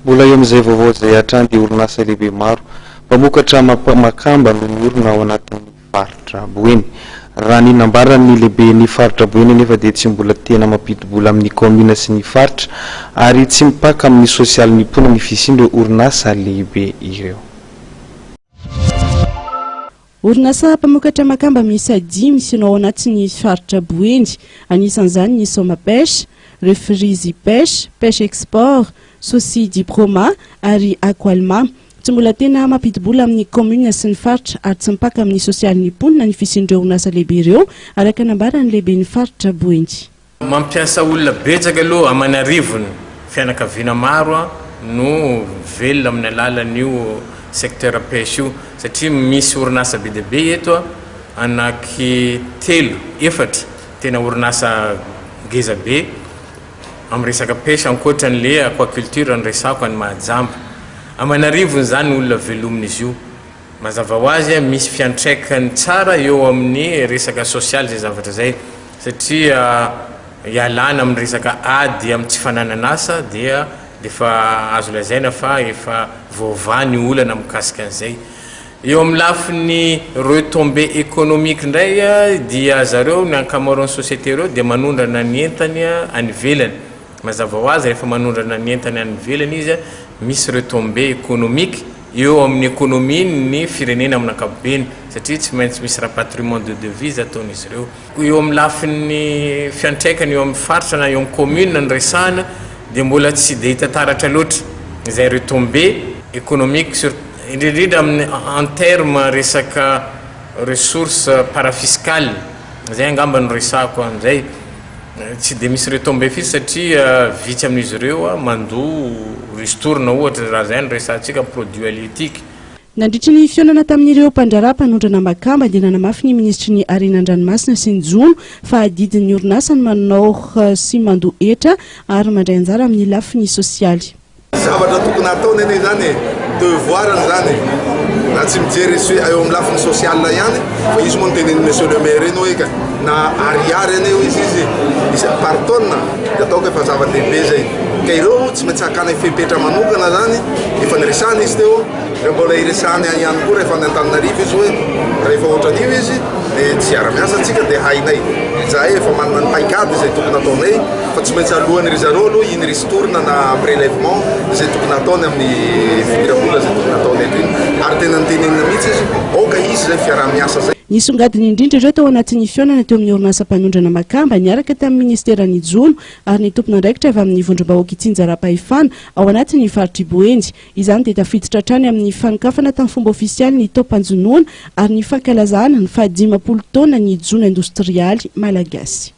Mbola eo amin'izay vaovao izay hatrany dia orinasa lehibe maro mpamokatra makamba no miorina ao anatin'ny faritra Boeny. Raha ny nambaran'ny lehiben'ny faritra Boeny anefa dia tsy mbola tena mampidi-bola amin'ny kaominina sy ny faritra ary tsy mipaka amin'ny sosialin'ny mponina ny fisian'ireo orinasa lehibe ireo. Orinasa mpamokatra makamba miisa dimy no ao anatin'ny faritra Boeny. Anisan'izany ny Soma Pêche, Refrizy Pêche, Pêche Export, Sosi Diproma ary Aqualma. Tsy mbola tena mampidi-bola amin'ny kaominina sy ny faritra ary tsy mipaka amin'ny sosialin'ny mponina ny fisian'ireo orinasa lehibe ireo, araka ny nambaran'ny lehiben'ny faritra Boeny. Mampiasa olona betsaka aloha aman'arivony, fianakaviana maro no velona amin'ny alalan'io secteur pêche io satria misy orinasa be dia be eto anaky telo, efatra tena orinasa ngeza be amin'ny resaka pêche ankoatran'le aquaculture niresahako any Mahajamba. Aman'arivony izany olona velomin'izy io. Mazava ho azy misy fiantraikany tsara eo amin'ny resaka sosialy izay zavatra izay satria ialana amin'ny resaka ady amin'ny tsy fananan'asa dia efa azo lazaina fa efa voavaha ny olana mikasika an'izay. Eo amin'ny lafiny retombées économiques indray dia zareo ny ankamaroan'ny société ireo dia manondrana ny entany any ivelany. Mazava ho azy rehefa manondrana ny entany any ivelany izy, misy retombées économiques eo amin'ny économie ny firenena amin'ny ankapobeny satria tsy maintsy misy rapatriement de devises ataon'izy ireo. Eo amin'ny lafiny fiantraikany eo amin'ny faritra na eo amin'ny commune no resahana dia mbola tsy dia hita taratra loatra izay retombées économiques sur indrindra indrindra amin'ny en terme resaka ressources parafiscales izay angamba no resahako amin'izay. Tsy dia misy retombées firy satria vitsy amin'izy ireo mandoa ristourne ohatra raha izay no resahantsika produits halieutiques. Nandritry ny fihaonana tamin'ireo mpandraharaha mpanondrana makamba dia nanamafy ny minisitry ny Harena an-dranomasina sy ny jono fa adidin'ny orinasa ny manao sy mandoa hetra ary mandray anjara amin'ny lafiny sosialy. Zavatra tokony hataony anie izany e, devoir-ny izany e, na tsy mijery eo amin'ny lafiny social ihany fa izy moa notenenin'i monsieur le maire iny hoe ka na ariary anie hoy izy izy isa par tonne dia ataoko efa zava-dehibe izay ka ireo tsy maintsy hakana fepetra manokana izany, efa niresahana izy teo. Dia mbola hiresahany ahy ihany koa rehefa any Antananarivo izy hoe rehefa ohatran'io izy dia tsy hiara-miasa tsika dia hainay. Izahay efa manana ny paikady izay tokony hataonay fa tsy maintsy alohan'ny ry zareo aloha iny ristourne na prélèvement izay tokony hataony amin'ny fidiram-bola izay tokony hataony eto iny. Ary tena notenenina mihitsy izy aoka hisy izay fiaraha-miasa izay. Nisongadina indrindra ireo tao anatin'ny fihaonana teo amin'ny orinasa mpanondrana makamba niaraka tamin'ny ministeran'ny jono ary ny tompon'andraikitra avy amin'ny vondrom-bahoaka itsinjaram-pahefana ao anatin'ny faritr'i Boeny. Izany dia tafiditra hatrany amin'ny fanokafana tamin'ny fomba ofisialy ny taom-panjonoana ary ny fankalazana ny fahadimampolo taona ny jono indostrialy malagasy.